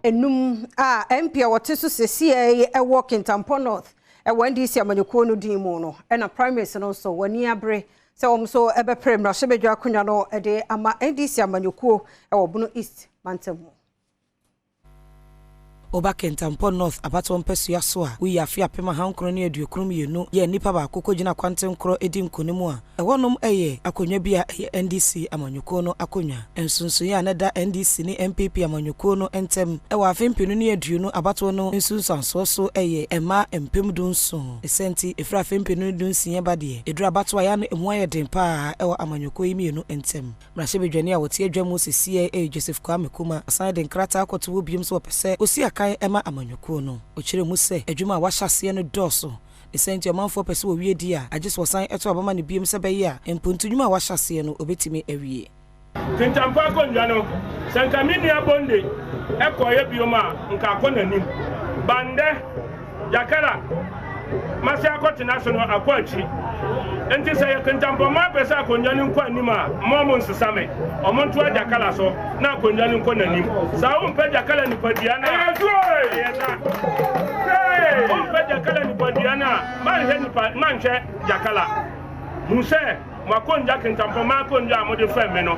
Enum a MP a wɔte so sesie ɛwɔ Kintampo North ɛwɔ NDC amanyɔkuo no din mu no, ɛna primaries no nso wɔani abere sɛ wɔn nso ɛbɛpere mmarahyɛbadwa akonnwa no ɛde ama NDC amanyɔkuo ɛwɔ Bono East mantam mu. Ɔba Kintampo North abatoɔ mpasua so a, woyi afe 1992 yɛ nnipa baako kɔgyina kwantenkorɔ di nkonim a, ɛhɔnom yɛ akonnwa bi a ɛyɛ NDC amanyɔkuo no akonnwa. Nsonsonoeɛ a na ɛda NDC ne NPP amanyɔkuo no ntam wɔ afe 2020 abatoɔ no nsunsuansoɔ so yɛ mmaa 17,000. Ne saa nti, ɛfiri afe 2016 ba deɛ, ɛduru abatoɔ a ɛyɛ a na ɛmu ayɛ den paa wɔ amanyɔkuo yi mmienu ntam. Mmarahyɛbadwani a wɔte adwa mu seesei yɛ Joseph Kwame Kuma. Ɔsan de nkrataa akɔto hɔ biom sɛ wɔpɛ sɛ osi akan ma amanyɔkuo no. Ɔkyerɛ mu sɛ adwuma a wahyɛ aseɛ no dɔɔso. Ne saa nti ɔmanfoɔ pɛ sɛ wɔwie di a, agye sɛ wɔsan to aba ma no biom sɛ ɛbɛyɛ a mpuntu nnwuma a wahyɛ aseɛ no obɛtumi awie. Kintampo akonnwa no, sɛ nka me nua Bonde kɔeɛ biom a, nka akɔ n'anim. Bandɛ, Jakara, mase akɔtena so no akɔ akyi. Nti sɛ yɛ Kintampɔmma pɛ sɛ akonnwa no nkɔ anim a, mma ɔmo nsesa me. Ɔmo ntoa Jakala so na akonnwa no nkɔ n'anim. Saa wompɛ Jakala nipadua no a, ɛyɛ sa. Wompɛ Jakala nipadua no a, manhwɛ nipa, manhwɛ Jakala. Hu sɛ mo akonnwa, Kintampɔmma akonnwa a mode fɛm me no,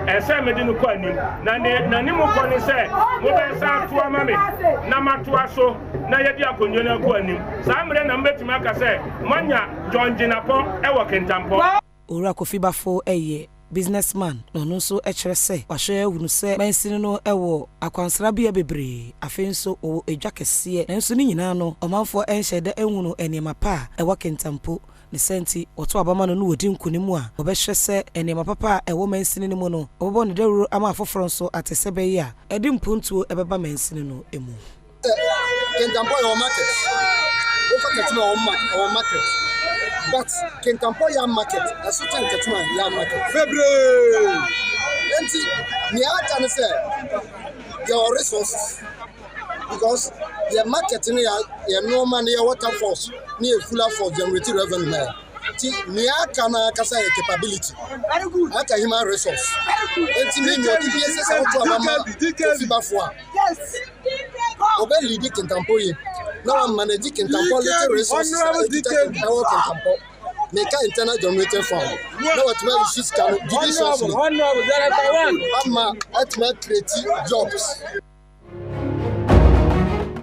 ɛsɛ mede no kɔ anim. Na ne n'anim kɔ ne sɛ mobɛsa ato ama me na matoa so na yɛde akonnwa no akɔ anim. Saa mmerɛ na mobɛtumi aka sɛ moanya John Jinapor ɛwɔ Kintampɔ. Owura Kofi Bafo yɛ businessman na ɔno nso kyerɛ sɛ wahwɛ ahunu sɛ mansini no wɔ akwansrabea bebree, afei nso wɔwɔ edwa kɛseɛ, nanso ne nyinaa no ɔmanfoɔ nhyɛ da nhunu nneɛma pa a ɛwɔ Kintampo. Ne saa nti wɔto aba ma no no wɔdi nkonim a, wɔbɛhwɛ sɛ nneɛma papa a ɛwɔ mansini no mu no wɔbɛbɔ ne dawuro ama afoforɔ nso ate sɛ bɛyɛ a ɛde mpuntuo ɛbɛba mansini no mu. Kintampo yɛ market. Wokɔ Techiman ɔwɔ market. But Kintampo yɛ market, ɛso kyɛn Techiman yɛ market. Bebree. Nti nea aka ne sɛ yɛwɔ resources because yɛ market no yɛ yɛ nneɛma no yɛ waterfalls ne yɛ Fula Falls generate revenue ma yɛ. Nti nea aka no akasa yɛ capability. Aka human resource. Nti mi nea ɔde bi esi sɛ woto aba ma Kofi Bafo a, ɔbɛ lead Kintampo yie na wa manage Kintampo little resources a ɛkita ɛwɔ Kintampo, meka internal generated fund, na watumi ayi sika no judiciously ama atumi create jobs.